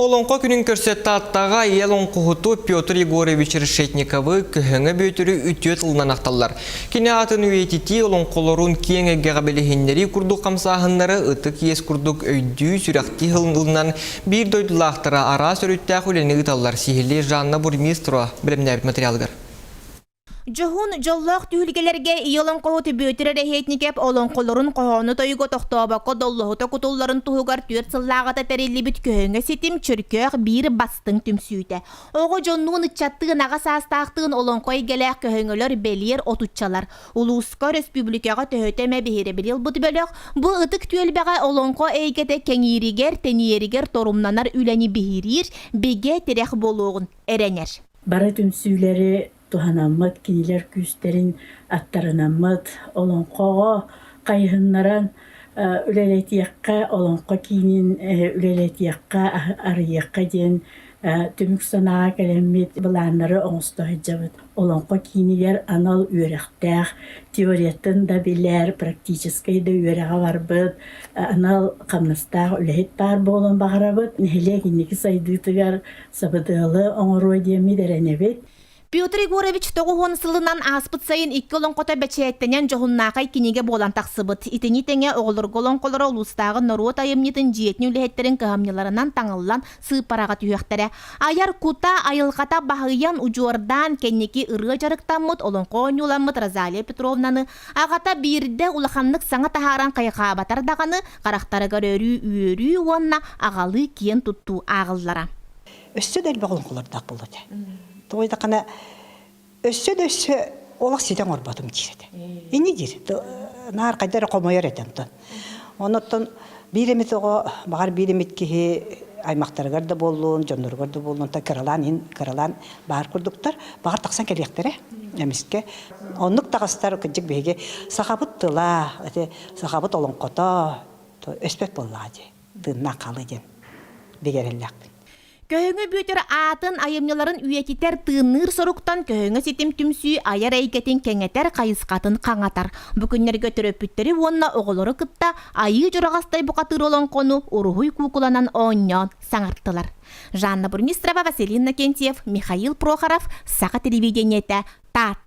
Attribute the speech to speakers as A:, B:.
A: Олоҥхо күнүн көрсө Тааттаҕа ийэ олоҥхоһуту Петр Егорович Решетниковы Көһөҥө Бүөтүрү үтүө тылынан ахталлар. Кини аатын үйэтитии олоҥхолорун киэҥ эйгэҕэ билиһиннэрии курдук хамсааһыннары ытык иэс курдук өйдүү, сүрэхтии ылынан биир дойдулаахтара араас өрүттээх үлэни ыыталлар. Сиһилии Жанна Бурмистрова бэлэмнээбит материалыгар.
B: Дьоһун, дьоллоох түһүлгэлэргэ ийэ олоҥхоһут Бүөтүр Эрэһиэтникэп олоҥхолорун хоһоону тойуга тохтообокко доллоһута кутулларын туһугар түөрт сыллааҕыта тэриллибит Көһөҥө ситим Чөркөөх биир бастыҥ түмсүүтэ. Оҕо дьоннуун ыччаттыын аҕа саастаахтыын олоҥхо эйгэлээх көһөҥөлөр бэлиэр отуччалар. Улууска, өрөспүүбүлүкэҕэ төһөтө эмэ биһирэбили ылбыт бөлөх бу ытык түөлбэҕэ олоҥхо эйгэтэ кэҥииригэр, тэнийэригэр торумнанар үлэни биһириир, бигэ тирэх буолуоҕун эрэнэр.
C: Бары түмсүүлэри туһанаммыт, кинилэр күүстэрин аттарынаммыт, олоҥхоҕо хайыһыннаран үлэлэтиэххэ, олоҥхо киинин үлэлэтиэххэ, арыйыахха диэн түмүк санааҕа кэлэммит былааннары оҥосто сылдьабыт. Олоҥхо киинигэр анал үөрэхтээх, теориятын да билэр, практическай да үөрэҕэ барбыт, анал хамнастаах үлэһит баар буолуон баҕарабыт. Нэһилиэк инники сайдыытыгар сабыдыалы оҥоруо диэммит эрэнэбит.
B: Петр Егорович 90 сылынан ааспыт сайын икки олоҥхото бэчээттэнэн дьоһуннаахай кинигэ буолан тахсыбыт. Итини тэҥэ оҕолорго олоҥхолоро улуустааҕы норуот айымньытын дьиэтин үлэһиттэрин кыһамньыларынан таҥыллан сыыппараҕа түһүөхтэрэ. Айар кута, айылҕата баһыйан, удьуордаан, кэнники ырыа дьарыктаммыт, олоҥхо оонньууламмыт Розалия Петровнаны аҕата биирдэ улаханнык саҥа таһааран хайҕаабатар даҕаны, харахтарыгар өрүү үөрүү уонна аҕалыы киэн туттуу ааҕыллара.
D: Өссө да элбэх олоҥхолордоох буолуо этэ. Тоҕо диэтэххинэ, өссө да өссө олох ситэ оҥорботум диир этэ. Инни диир. Наар хайда эрэ хомойор этэ онтон. Оннуттан биир эмит оҕо, баҕар биир эмит киһи аймахтарыгар да буоллун, дьонноругар да буоллун, кыралаан иһин кыралаан баар курдуктар, баҕар тахсан кэлиэхтэрэ эмискэ. Оннук таҕыстар кырдьык биһиги сахабыт тыла, ити сахабыт олоҥхото өспөт буоллаҕа дии, тыыннаах хаалыы диэн бигэрэллээхпин.
B: Көһөҥө Бүөтүр аатын айымньыларын үйэтитэр тыынныыр соруктан Көһөҥө ситим түмсүү айар эйгэтин кэҥэтэр хайысхатын хаҥатар. Бу күннэргэ төрөппүттэри уонна оҕолору кытта Айыы Дьураҕастай бухатыыр олоҥхону уруһуй куукуланан оонньоон саҥартылар. Жанна Бурмистрова, Василий Иннокентьев, Михаил Прохоров, Саха телевидениетэ, Таатта.